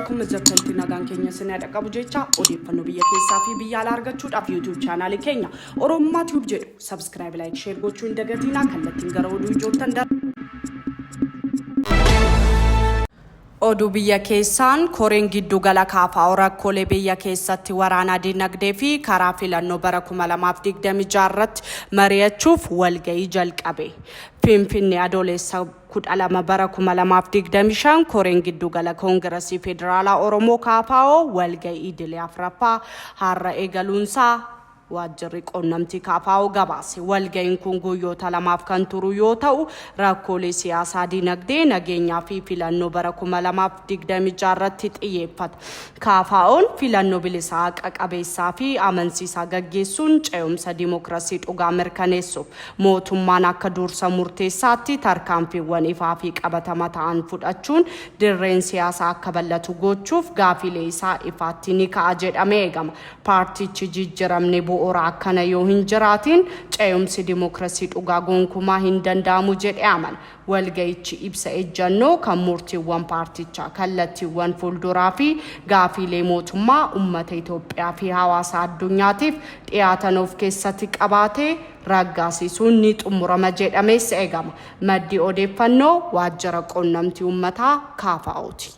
Bakkuma jirtanitti nagaan keenya isin haa dhaqqabu jecha odeeffannoo biyya keessaa fi biyya alaa argachuudhaaf YouTube chaanaalii keenya Oromummaa Tube jedhu subscribe, like, share gochuu hin dagatiinaa. Kallattiin gara oduu ijoottan darba. Oduu biyya keessaan Koreen Giddugala KFO rakkoolee biyya keessatti waraanaa dinagdee fi karaa filannoo bara 2026 irratti mari'achuuf walga'ii jalqabe. Finfinnee, Adoolessa 12 bara 2025, Koreen Giddugala Koongirasii Federaalaa Oromoo, KFO, walga'ii idilee 4ffaa har'a eegaluunsaa Waajjirri Quunnamtii KFO gabaase. Walga'iin kun guyyoota lamaaf kan turu yoo ta'u, rakkoolee siyaasaa, dinagdee, nageenyaa fi filannoo bara 2026 irratti xiyyeeffata. KFOn filannoo bilisaa, haqa qabeessaa fi amansiisaa gaggeessuun ce'umsa dimokirasii dhugaa mirkaneessuuf mootummaan akka dursa murteessaatti tarkaanfiiwwan ifaa fi qabatama ta'an fudhachuun dirreen siyaasaa akka bal'atu gochuuf gaafiilee isaa ifaatti ni ka'a jedhamee eegama. Paartichi jijjiramni bu'uura akkana yoo hin jiraatiin ce'umsi dimokirasii dhugaa gonkumaa hin danda'amu jedhee amana. Walga'ichi ibsa ejjannoo kan murtiiwwan paartichaa, kallattiiwwan fuulduraa fi gaafiilee mootummaa, ummata Itoophiyaa fi hawaasa addunyaatiif dhiyaatan of keessatti qabaate raggaasisuun ni xumurama jedhamees eegama. Maddi odeeffannoo Waajjira Quunnamtii Ummataa KFOti.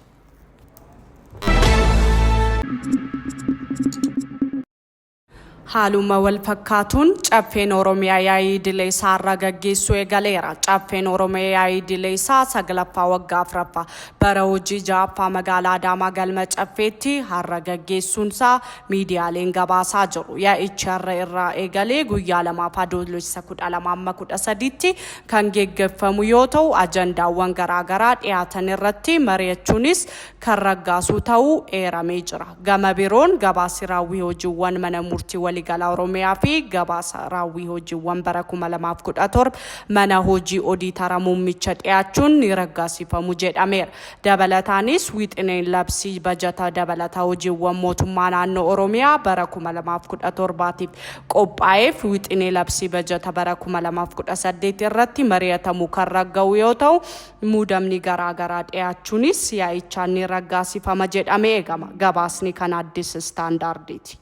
Haaluma walfakkaatuun Caffeen Oromiyaa yaa'ii idilee isaa har'a gaggeessuu eegaleera. Caffeen Oromiyaa yaa'ii idilee isaa 9ffaa waggaa 4ffaa bara hojii 6ffaa magaalaa Adaamaa galma Caffeetti har'a gaggeessuunsaa miidiyaaleen gabaasaa jiru. Yaa'ichi har'a irraa eegalee guyyaa lamaaf Adoolessa 12 amma 13tti kan geggeffamu yoo ta'u, ajandaawwan garaagaraa dhiyaatan irratti mari'achuunis kan raggaasuu ta'uu eeramee jira. Gama biroon gabaasi raawwii hojiiwwan Mana Murtii Waliigalaa Oromiyaa fi gabaasa raawwii hojiiwwan bara 2017 Mana Hojii Odiitara Muummicha dhiyaachuun ni raggaasifamu jedhameera. Dabalataanis wixineen labsii bajata dabalataa hojiiwwan mootummaa naannoo Oromiyaa bara 2017tiif qophaa'eef wixinee labsii bajata bara 2018 irratti mari'atamu kan ragga'u yoo ta'u, muudamni garaa garaa dhiyaachuunis yaa'ichaan ni raggaasifama jedhamee eegama. Gabaasni kan Addis Standardiiti.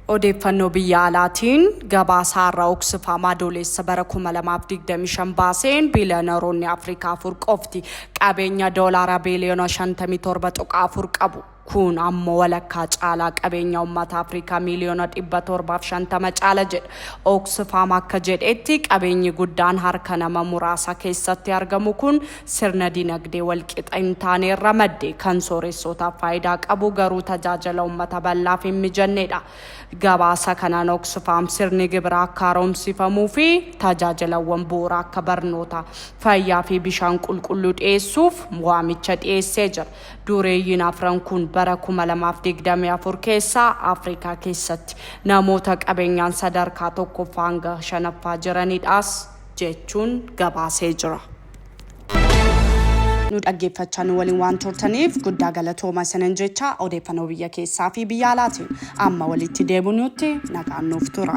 Odeeffannoo biyya alaatiin gabaasa har'a Oxfam Adoolessa bara 2025 baaseen biiliyonaroonni Afrikaa afur qofti qabeenya doolaara biiliyoona 57.4 qabu. Kun ammoo walakkaa caalaa qabeenya ummata Afrikaa miiliyoona 750 caala jedha. Oxfam akka jedhetti qabeenyi guddaan harka nama muraasa keessatti argamu kun sirna dinagdee walqixa hin taane irra madde, kan sooressootaaf faayidaa qabu garuu tajaajila ummata bal'aaf hin mijannedha. Gabaasa kanaan Oxfam sirni gibiraa akka haaromsifamuu fi tajaajilawwan bu'uuraa akka barnoota, fayyaa fi bishaan qulqulluu dhiyeessuuf waamicha dhiyeessee jira. Dureeyyiin afran kun bara 2024 keessa Afrikaa keessatti namoota qabeenyaan sadarkaa tokkoffaa hanga shanaffaa jiranidhaas jechuun gabaasee jira. Nu dhaggeeffachaa nu waliin waan turtaniif guddaa galatooma isinin jecha odeeffannoo biyya keessaa fi biyya alaatiin amma walitti deebinutti nagaan nuuf tura.